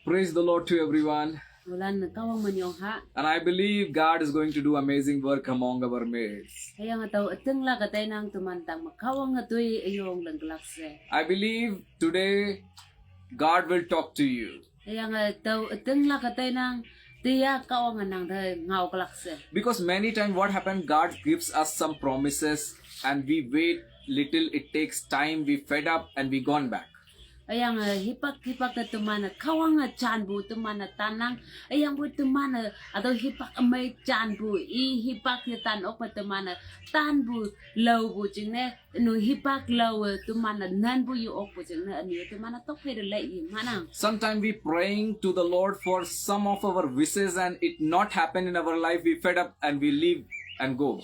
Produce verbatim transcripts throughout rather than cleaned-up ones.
Praise the Lord to everyone. Ulan Kahwang manyong ha. And I believe God is going to do amazing work among our midst. Ayang ataw ating la katay nang tumantang ma Kahwang atui ayong lang glakse. I believe today God will talk to you. Ayang ataw ating la katay nang tiya Kahwang anang da ngaw glakse. Because many times what happened, God gives us some promises and we wait little, it takes time, we fed up and we gone back. Ayang hipak hipak na tumana Kahwang a chanbu tumana tanang. Ayang bu tumana ataw hipak amay chanbu i hipak ya tan ok pa tumana tanbu law bu jingne. Nu hipak law tumana nan bu yu ok bu jingne anu tumana tok pe de lay i manang. Sometimes we praying to the Lord for some of our wishes and it not happen in our life. We fed up and we leave and go.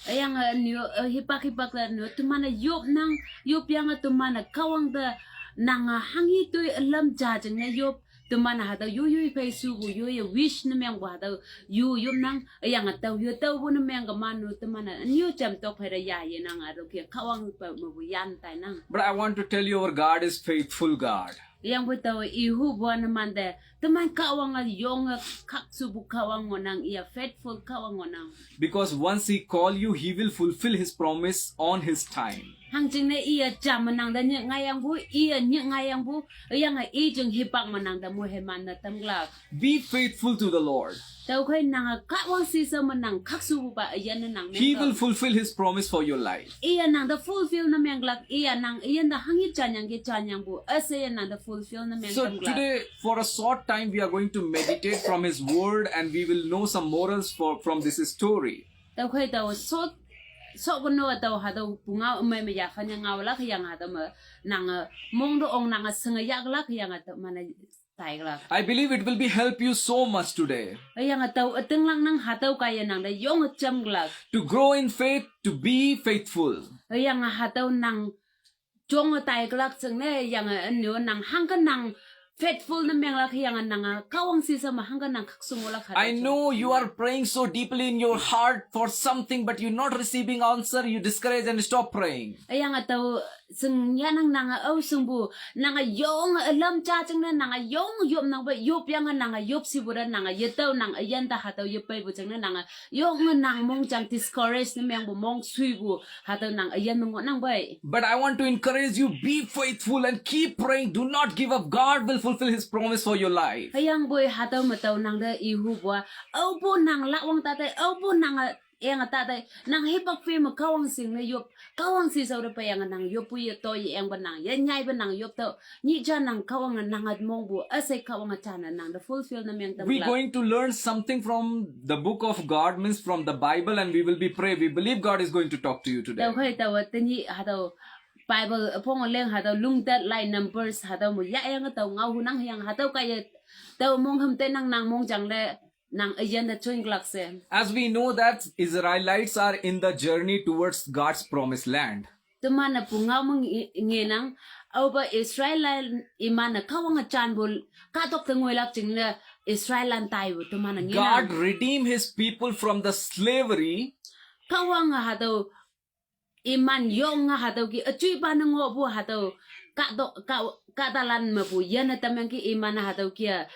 Ayang anu hipak hipak la nu tumana yop nang yop yang tumana Kahwang da nang hangi tui alam ja jingne yop. Tumana hataw yu yu pay su bu yu ya wish na meng bu hataw yu yum nang ayang ataw yu taw bu na meng ka manu tumana anu jam tok pay da ya ye nang aro kia Kahwang pa ma bu yan tay nang. But I want to tell you, our God is faithful God. Ayang bu taw i hu bu na man de tuman Kahwang a yong a kak su bu Kahwang ngo nang iya faithful Kahwang ngo nang. Because once He call you, He will fulfill His promise on His time. Hang jingne iya jam manang da nyik ngayang bu iya nyik ngayang bu ayang a i jing hipak manang da mu he man na tam glak. Be faithful to the Lord. Taw kay nang a Kahwang si sa manang kak su bu ba ayan na nang He meng will ka. Fulfill His promise for your life. Iya nang da fulfill na meng glak iya nang iya da hangi chanyang ke chanyang bu asa iya nang da fulfill na meng So tam glak. Today, for a short time, we are going to meditate from His Word, and we will know some morals for from this story. Taw kay taw sok sok no taw hataw pungaw may maya kanya ngaw lak yang hataw ma nang a mong do ong nang a sanga yak lak yang hataw mana tay glak. I believe it will be help you so much today Ayang ataw ating lang nang hataw kaya nang da yong a jam glak. To grow in faith, to be faithful. Ayang hataw nang jong a tay glak jingne yang anu nang hang ka nang faithful na meng lak yang nang a Kahwang si sa ma hang ka nang kak su ngo lak hataw. I know you are praying so deeply in your heart for something, but you're not receiving answer. You discourage and stop praying. Ayang ataw sing ya nang nang a au sing bu nang a yong a lam cha jingne nang a yong yop nang ba yop yang a nang a yop si bu da nang a yataw nang a yan da hataw yop pay bu jingne nang a yong a nang mong jang discourage na meng bu mong sui bu hataw nang a yan mong nang bay. But I want to encourage you, be faithful and keep praying. Do not give up. God will fulfill His promise for your life. Ayang boy hataw mataw nang da i hu bua. Au bu nang lak wang ta te au bu nang a eng a ta te nang hipak fe ma Kahwang sing na yop Kahwang si sau da pa yang nang yop pu ya to ya eng ba nang ya nyai ba nang yop taw ni ja nang Kahwang nang at mong bu asai Kahwang a chan nang da fulfill na meng tam We're glak. Going to learn something from the book of God, means from the Bible, and we will be pray. We believe God is going to talk to you today. Taw kay taw tani hataw Bible apong leng hataw lung tat lai Numbers hataw mu ya yang taw ngaw hu nang yang hataw kay taw mong ham te nang nang mong jang le nang ayan da chun glak se. As we know that Israelites are in the journey towards God's promised land. Tumana pu ngaw mang nge nang au ba Israel iman a Kahwang a chan bul ka tok ta ngoi lak jing le Israel an tai bu tumana nge nang. God redeem His people from the slavery. Kahwang a hataw iman yong a hataw ki achui pa na ngo bu hataw ka tok ka ka talan ma bu yan a tam yang ki iman a hataw ki a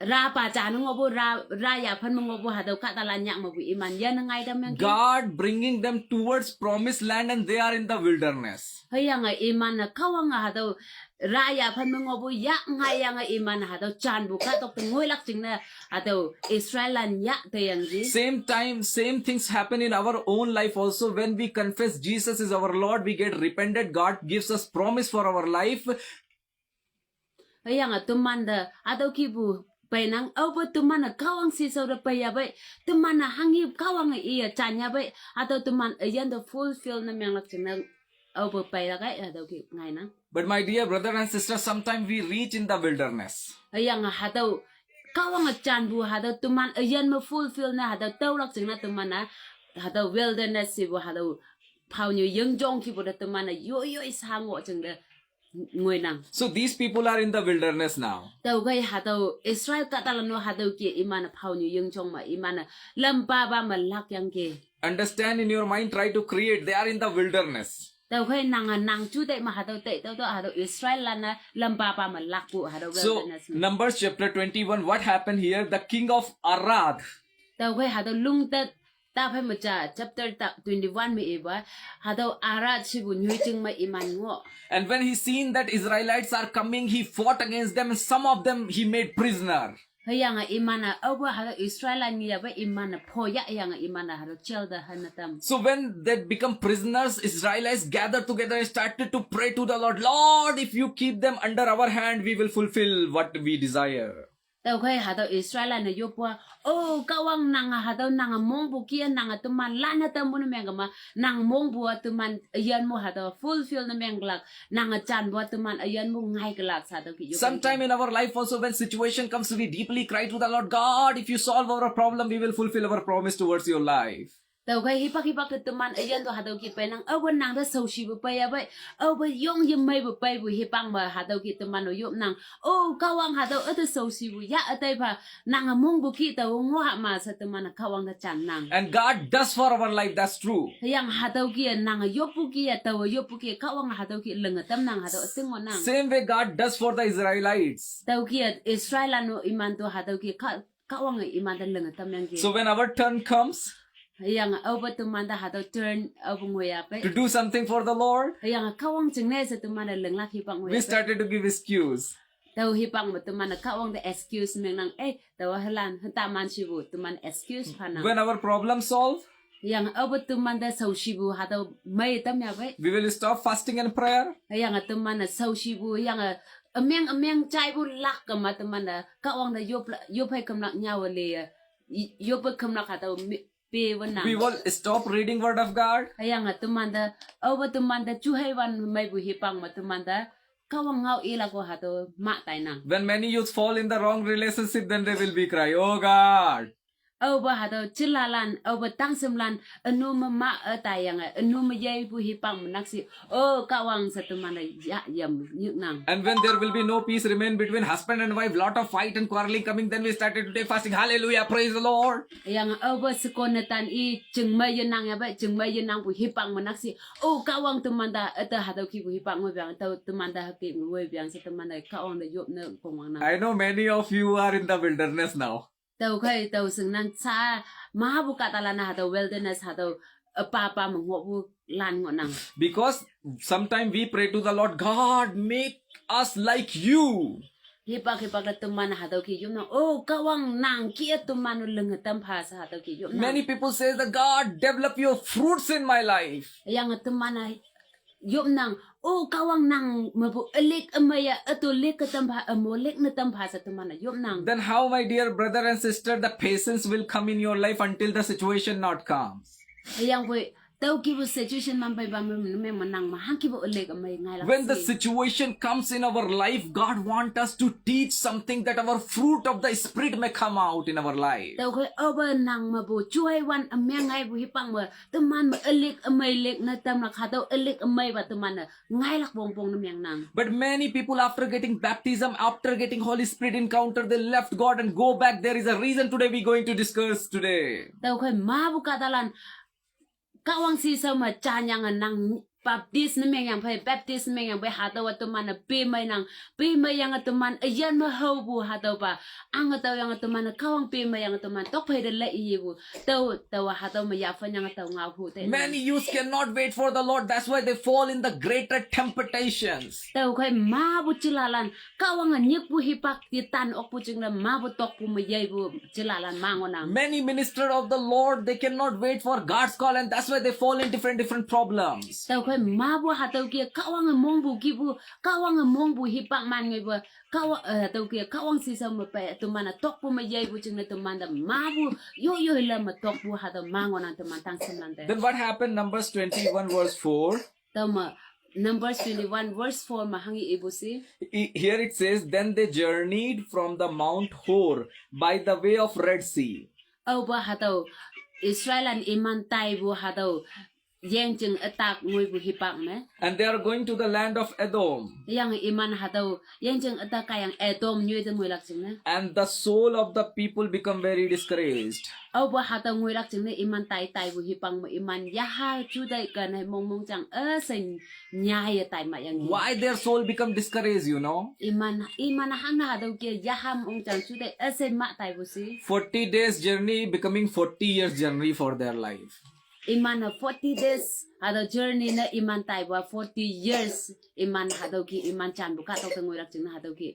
ra pa cha na ngo bu ra ra ya phan ma ngo bu hataw ka talan yak ma bu iman yan a ngai tam yang ki. God bringing them towards promised land and they are in the wilderness. Hayang a iman a Kahwang a hataw ra ya phan ma ngo bu ya ngai yang a iman a hataw chan bu ka tok ta ngoi lak jing na hataw Israel an ya te yang ji. Same time, same things happen in our own life also. When we confess Jesus is our Lord, we get repented. God gives us promise for our life. Hayang a tuman da hataw ki bu pai nang au ba tuman a Kahwang si sau da pai ya bai tuman a hang hi Kahwang a iya chan ya bai hataw tuman a yan da fulfill na meng lak jing na au ba pai lak ai hataw ki ngai nang. But my dear brother and sister, sometimes we reach in the wilderness. Hayang a hataw Kahwang a chan bu hataw tuman a yan ma fulfill na hataw taw lak jing na tuman a hataw wilderness si bu hataw phau nyu yang jong ki bu da tuman a yo yo is hang wo jing da ngoi nang. So these people are in the wilderness now. Taw gai hataw Israel ka talan no hataw ki iman a phau nyu yang jong ma iman a lam pa ba ma lak yang ki. Understand in your mind, try to create. They are in the wilderness. Tüokhei nange nang juteih me hatüo teih tüo to hatüo Israel lan-e lam papa me lakpu hatüo. So, wilderness me. Numbers chapter twenty-one, what happened here? The king of Arad. Tüokhei hatüo lungte taphei me ja chapter ta twenty-one me ipa, hatüo Arad shipu nyoijing me iman ngoh. And when he seen that Israelites are coming, he fought against them, and some of them he made prisoner. Hüyange iman-e aope hatüo Israel lan ngeyape iman-e phoyahyange iman-e hatüo jail te hanne tam. So when they become prisoners, Israelites gathered together and started to pray to the Lord, Lord, if you keep them under our hand, we will fulfill what we desire. Tüokhei hatüo Israel lan-e yoppu-a, O Kahwang, nange hatüo nange mongpu kih-e nange teman lan-e tampu ne mengkema, nang mongpu-a teman üyin mo hatüo fulfill ne menglak, nange janpu-a teman üyin mo ngaikelak sha tüoke yop. Sometime in our life also, when situation comes, we deeply cry to the Lord, God, if you solve our problem, we will fulfill our promise towards your life. Tüokhei hipak hipak te teman üyin to hatüo kih peinang, aope nang te shaoshipu peiya pei, aope yong yemeipu peipu hipak me hatüo kih teman-o yopnang, O Kahwang, hatüo üte shaoshipu yah ütai pha, nange mongpu kih tao ngoh ha ma she teman-e Kahwang te jannang. And God does for our life, that's true. Hüyange hatüo kih-e nange yoppu kih-e, taowe yoppu kih-e Kahwange hatüo kih linge tamnang, hatüo üting ngohnang. Same way God does for the Israelites. Tüo kih-e Israel lan-o iman to hatüo kih Kah, Kahwange iman te linge tamyangki. So when our turn comes Hüyange aope teman te hatüo turn aope ngoiya pei to do something for the Lord, Hüyange Kahwang jingne she teman-e linglak hipak ngoiya we pei. Started to give excuse. Tüo hipak me teman-e Kahwang te excuse mengnang, eh, taowa hülan hüta man shipu teman excuse phanang. When our problem solve, Hüyange aope teman te shaoshipu hatüo mei tamya pei. We will stop fasting and prayer. Hüyange teman-e shaoshipu, hüyange ümeng ümeng jaipu lak kema teman-e Kahwang te yop, yophei kümlak nyawe le, yoppe kümlak hatüo me, pe wennang. We will stop reading Word of God. Hüyange teman te, aope teman te juheiwan meipu hipak me teman te Kahwang ngao ilak-o hatüo mah tainang. When many youth fall in the wrong relationship, then they will be cry, Oh God. Aope hatüo jilalan, aope tangshimlan, ünu me mah-e taiyange, ünu me yeipu hipak me nakshih, O Kahwang she teman-e yah yam nyiknang. And when there will be no peace remain between husband and wife, lot of fight and quarreling coming, then we started to take fasting. Hallelujah, praise the Lord. Hüyange aope shekon netan i jingmei yenang ya pei, jingmei yenangpu hipak me nakshih, O Kahwang, teman te üte hatüo kihpu hipak ngoipeang, tao teman te hüke ngoipeang she teman-e Kahwang te yopne kongwangnang. I know many of you are in the wilderness now. Tüokhei tao shingnang sha, mapu kahtalan-a hatüo wilderness hatüo, üpa pa me ngohpu lan ngohnang. Because sometime we pray to the Lord, God, make us like you. Hipak hipak te teman hatüo kih yopnang, O Kahwang, nang kih-e teman-o linge tam pha she hatüo kih yopnang. Many people say that, God, develop your fruits in my life. Hüyange teman-a yopnang, O Kahwang, nang mepu ülick ümei-a, üto lick-e tam pha, ümo lick ne tam pha she teman-e yopnang. Then how, my dear brother and sister, the patience will come in your life until the situation not comes? Hüyangpoi tüo kihpu situation man peipa me, me, me nang me hangkipu ülick ümei ngailak. When the situation comes in our life, God want us to teach something that our fruit of the Spirit may come out in our life. Tüokhei aope nang mepu juheiwan ümeng ngaipu hipak me, teman me ülick ümei lick ne tamlak, hatüo ülick ümeipa teman-e ngailak wongpong ne mengnang. But many people, after getting baptism, after getting Holy Spirit encounter, they left God and go back. There is a reason today we going to discuss today. Tüokhei mapu kahtalan Kahwang shishao me janyange nang baptize ne mengyangphei, baptize ne mengyangphei hatüowa teman-e pemeinang, pemeiyange teman üyin me haopu hatüopa, ange tüoyange teman-e Kahwang pemeiyange teman tokphei te lei iyepu, tao, taowa hatüo me yaphenyange tao ngaopu te. Many youths cannot wait for the Lord. That's why they fall in the greater temptations. Tüokhei mapu jilalan, Kahwange nyikpu hipak yetan okpu jingne mapu tokpu me yeipu jilalan ma ngohnang. Many minister of the Lord, they cannot wait for God's call, and that's why they fall in different, different problems. Tüokhei mapu hatüo kih-e Kahwange mongpu kihpu, Kahwange mongpu hipak man ngeipu, Kahwang, eh, hatüo kih-e Kahwang shishao me pei teman-e tokpu me yeipu jingne teman te mapu yoyoi la me tokpu hatüo ma ngohnang teman tangshimlan te. Then what happened? Numbers twenty-one verse four. Tüome, Numbers twenty-one verse four me hanghe ipu she. Here it says, then they journeyed from the Mount Hor by the way of Red Sea. Aope hatüo Israel lan iman taipu hatüo Yeng jing atak ngoi bu hipak me. And they are going to the land of Edom. Yang iman hatau yeng jing atak kayang Edom nyoi de ngoi lak jing ne. And the soul of the people become very discouraged. Au bu hatau ngoi lak jing ne iman tai tai bu hipang me iman yaha judai kan hai mong mong jang e sen nyai tai ma yang. Why their soul become discouraged, you know? Iman iman hang na hatau ke yaha mong jang judai e sen ma tai bu si. Forty days journey becoming forty years journey for their life. Iman a forty days hatau journey na iman tai bu forty years iman hatau ki iman chan bu ka tau tengoi lak jing na hatau ki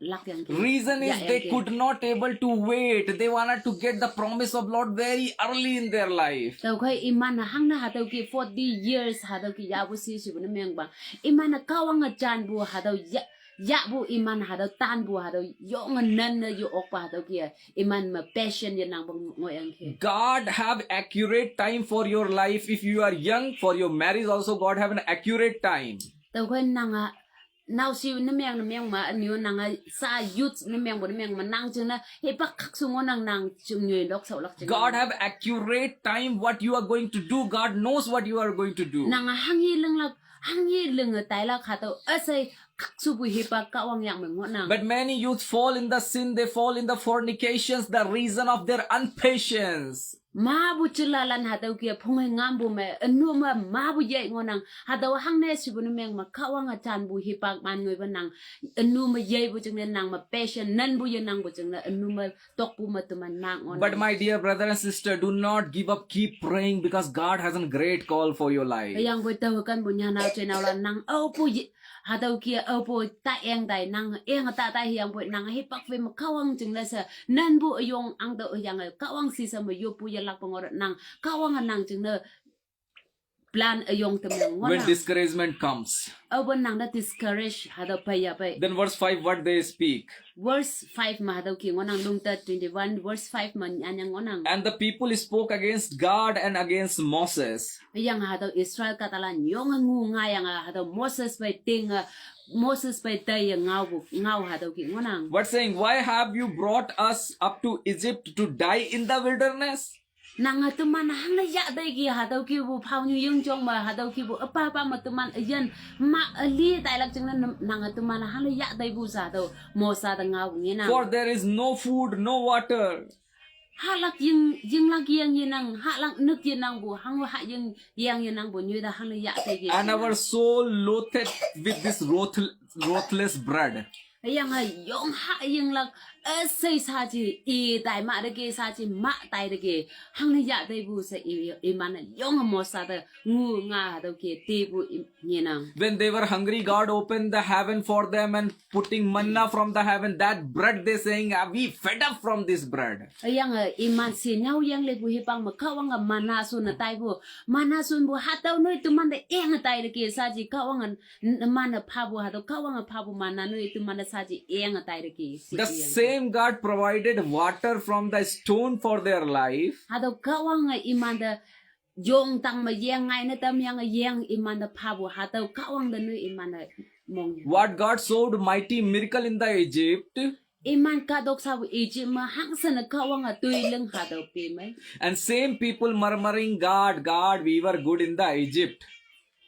lak yang ki. Reason is they could not able to wait. They wanted to get the promise of Lord very early in their life. Tau khai iman hang na hatau ki forty years hatau ki ya bu si si bu na meng bang. Iman a kawang a chan bu hatau ya ya bu iman hatau tan bu hatau yong a nan na yo ok ba hatau ki iman ma passion ya nang bang ngoi ang ki. God have accurate time for your life. If you are young, for your marriage also, God have an accurate time. Tau khai nang a nau si na meng na meng ma niu nang a sa youth na meng bu na meng ma nang jing na hipak kak su ngo nang nang jing nyoi lok sau lak jing. God have accurate time what you are going to do. God knows what you are going to do. Nang a hang yi leng lak hang yi leng a tai lak hatau asai kak su bu hipak kawang yang me ngo nang. But many youth fall in the sin. They fall in the fornications. The reason of their impatience. Ma bu chilalan hatau ki phung hai ngam bu me anu ma ma bu yai ngo nang hatau hang ne si bu na meng ma kawang a chan bu hipak man ngoi ba nang anu ma yai bu jing ne nang ma passion nan bu ya nang bu jing ne anu ma tok bu ma tu man ma ngo nang. But my dear brother and sister, do not give up. Keep praying because God has a great call for your life. Yang bu tau kan bu nya nau che nau la nang au bu hatau ki au bu ta eng dai nang eng ta tai yang bu nang hipak ve ma kawang jing le sa nan bu yong ang tau yang kawang si sa ma yo bu ya lak pangor nang kawang nang jing ne plan ayong te meng ngo nang. When discouragement comes, au bu nang da discourage hatau pai ya pai. Then verse five, what they speak. Verse five ma hatau ki ngo nang Lungtat twenty-one verse five ma nyanyang ngo nang. And the people spoke against God and against Moses. Yang hatau Israel katalan yong ngu nga yang hatau Moses bai ting Moses bai tai ya ngau bu ngau hatau ki ngo nang. What saying? Why have you brought us up to Egypt to die in the wilderness? Nang a teman hang na ya dai ki hatau ki bu phau nyu yeng jong ma hatau ki bu apa apa ma teman ayan ma ali tai lak jing na nang a teman hang na ya dai bu sa tau Mosa da ngau ngi na. For there is no food, no water. Ha lak yeng yeng lak yeng ye nang ha lak nuk ye nang bu hang ha yeng yeng ye nang bu nyu da hang na ya dai ki. And our soul loathed with this wroth- rothless bread. Yang a yong ha yeng lak a sai sa ji i tai ma da ki sa ji ma tai da ki hang na ya dai bu sa i i man yong mo sa da ngu nga da ki ti bu i ni nang. When they were hungry, God opened the heaven for them and putting manna from the heaven. That bread, they saying, "Ah, we fed up from this bread." Yang a i man si nyau yang le bu hi pang ma kawang a mana sun na tai bu mana sun bu hatau noi tu man da eng tai da ki sa ji kawang a mana pha bu hatau kawang a pha bu mana noi tu man da sa ji eng tai da ki. The same God provided water from the stone for their life. Hatau kawang a i man da yong tang ma yeng ngai na tam yang a yeng i man da pha bu hatau kawang da noi i man da mong. What God showed mighty miracle in the Egypt. I man ka dok sa bu Egypt ma hang sa na kawang a tui leng hatau pe mai. And same people murmuring, "God, God, we were good in the Egypt."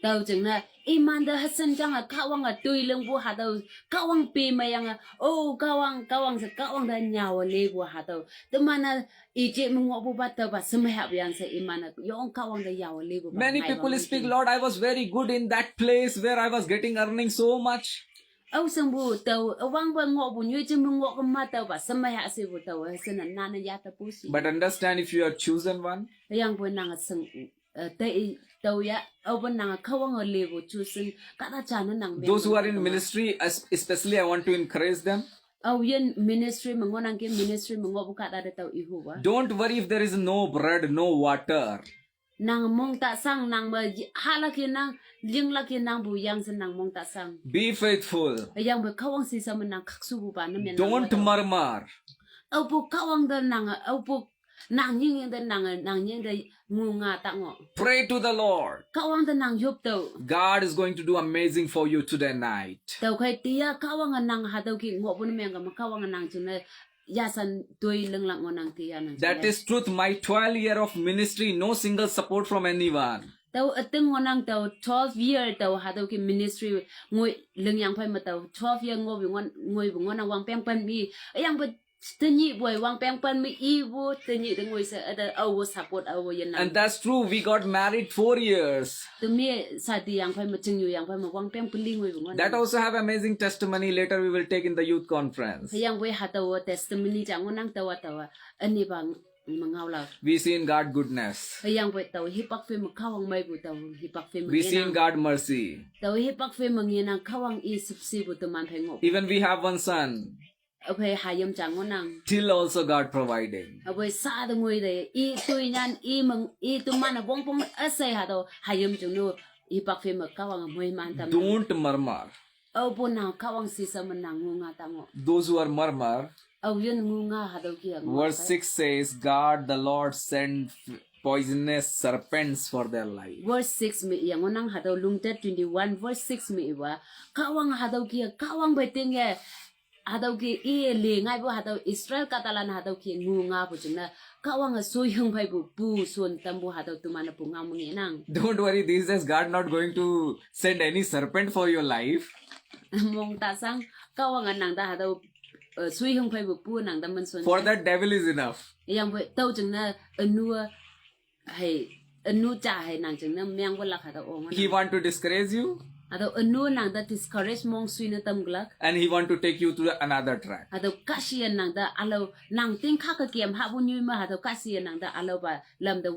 Tau jeng na i man da hasan jang a kawang a tui leng bu hatau kawang pe mai yang a oh kawang kawang sa kawang da nyau le bu hatau. Te man a Egypt ma ngo bu ba tau ba sem ha yang sa i man a yong kawang da yau le bu. Many people speak, "Lord, I was very good in that place where I was getting earning so much." Au sang bu tau awang ba ngo bu nyu jeng ma ngo ka ma tau ba sem ha se bu tau hasan na na ya ta pu si. But understand, if you are chosen one, yang bu nang sang te tau ya au bu nang kawang le bu chosen ka ta cha na nang. Those who are in ministry, es- especially, I want to encourage them. Au yen ministry ma ngo nang ke ministry ma ngo bu ka ta da tau i hu ba. Don't worry if there is no bread, no water. Nang mong ta sang nang ma ha lak ye nang ling lak ye nang bu yang sa nang mong ta sang. Be faithful. Yang bu kawang si sa ma nang kak su bu ba na men. Don't murmur. Au bu kawang da nang au bu nang ying ying da nang nang ying da ngu nga ta ngo. Pray to the Lord. Kawang da nang yup tau. God is going to do amazing for you today night. Tau khai tia kawang a nang hatau ki ngo bu na meng ka ma kawang a nang jeng na ya san tui leng lak ngo nang tia nang. That is truth. My twelve year of ministry, no single support from anyone. Tao üting ngohnang tao twelve year tao hatüo ki ministry ngoi lingyang phei me tao twelve year ngoipu ngon, ngoipu ngohnang wangpeng pen mi. Hüyangpoi tenyih poi wangpeng pen me ipu tenyih te ngoi she üte aowe support aowe yenang. And that's true. We got married four years. Temi sadi yang phei me chingnyu yang phei me wangpeng peli ngoipu ngohnang. That also have amazing testimony. Later we will take in the youth conference. Hüyangpoi hatüowa testimony ja ngohnang taowa taowa. Ünipa me ngaolak. We seen God goodness. Hüyangpoi tao hipak phei me Kahwang meipu tao hipak phei me ngenang. We seen God mercy. Tao hipak phei me ngenang Kahwang i shüpshepu teman phei ngoh. Even we have one son. Aphei hayim ja ngohnang. Till also God providing. Aphei sha te ngoi te i toinyan i meng i teman-e wongpong üshei hatüo hayim jingne hipak phei me Kahwange moiman tam. Don't murmur. Aopu nang Kahwang shisha me nang ngunga ta ngoh. Those who are murmur, aoyin ngunga hatüo ki-a ngunga. Verse six says, God the Lord sent poisonous serpents for their life. Verse six me i-a ngohnang hatüo Lungte twenty-one verse six me iwa. Kahwang hatüo ki-a Kahwang pei ting-e hatüo ki i le ngaipu hatüo Israel kahtalan hatüo ki ngungapu jingne Kahwange soihing pheipu pu shon tampu hatüo teman-e pu ngao me ngenang. Don't worry, these days God not going to send any serpent for your life. Mong ta shang, Kahwange nang te hatüo, eh, soihing pheipu pu nang te men shon. For that devil is enough. Hüyangpoi tao jingne ünu hei, ünu ja hei nang jingne mengpu lak hatüo ong. He want to discourage you. Hatüo ünu nang te discourage mong shuine tamlak. And he want to take you to another track. Hatüo kahshi-e nang te ülao nang ting kha ke kem hapu nyoi me hatüo kahshi-e nang te ülaopa lam te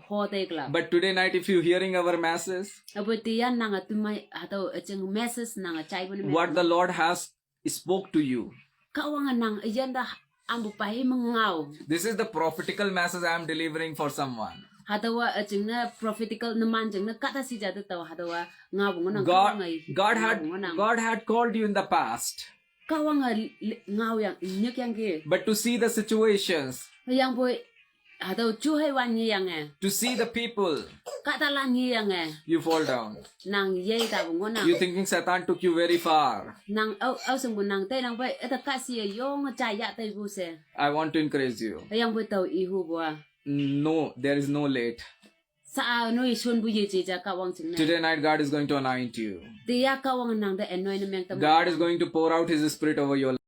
ho teilak. But today night, if you hearing our message, apu tiya nange temai hatüo üjing message nange jaipu ne what the Lord has spoke to you. Kahwange nang üyin te ampu pai me ngao. This is the prophetical message I am delivering for someone. Hatüowa üjingne prophetical numan jingne kahta shija te tao hatüowa ngaopu ngohnang God, Kahwange God had, ngaopu ngohnang. God had called you in the past. Kahwange li-, ngaoyang, nyikyangki. But to see the situations, hüyangpoi hatüo juhei wan ngeyange, to see the people, kahtalan ngeyange, you fall down. Nang yei tapu ngohnang. You thinking Satan took you very far. Nang ao, aoshingpu nang teinang pei üte kahshi-e yong ja ya teipu she. I want to encourage you. Hüyangpoi tao ihupu-a, no, there is no late. Sha-a noi shonpu yeje ja Kahwang jingne. Today night, God is going to anoint you. Tiya Kahwange nang te anoint ne meng tam. God is going to pour out His Spirit over your life.